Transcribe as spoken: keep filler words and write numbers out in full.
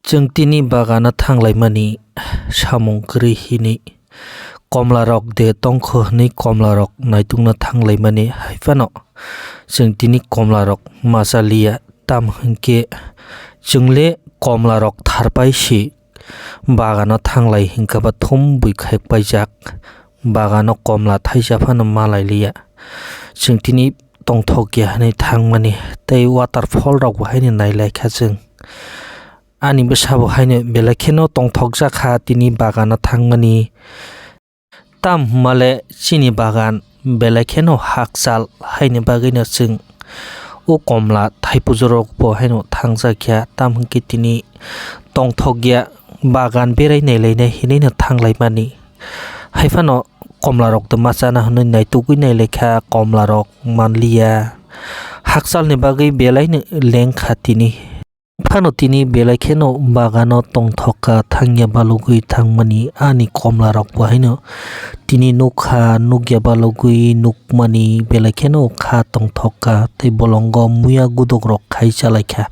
Chwng tini bagano thanglaimani samung kwrwi hinwi komlarok de tongkho hinwi komlarok naitukna thanglaimani hai phano chwng tini komlarok machaliya. Tamo hinkhe chwngle komlarok tharpai se bagano thanglai hinkhe ba thum bui khaikpaijak, bagano komla thaisa phano malailiya. Chwng tini tongthokya hinwi thangmani tei waterfall rokbo haino nailaikha chwng. Ani bwsabo haino belai kheno tongthokjak kha tini bagano thangmani. Tam hwnmale chini bagan belai kheno hakchal, haini bagwino chwng o komla thaipujorokbo haino thangjakya. Tam hwnkhe tini tongthokya bagan berai nailainai hinwino thanglaimani. Haiphano komlarokto ma chana hwnwi naitugwi nailaikha, komlarok manliya. Hakchalni bagwi belaino lengkha tini. Phano tini belai kheno bagano tongthokka thangya balugwi thangmani ani komlarokbo haino tini nukha, nukya balugwi nukmani belai kheno kha tongthokka tei bolongo muya gudokrok khai chalaikha.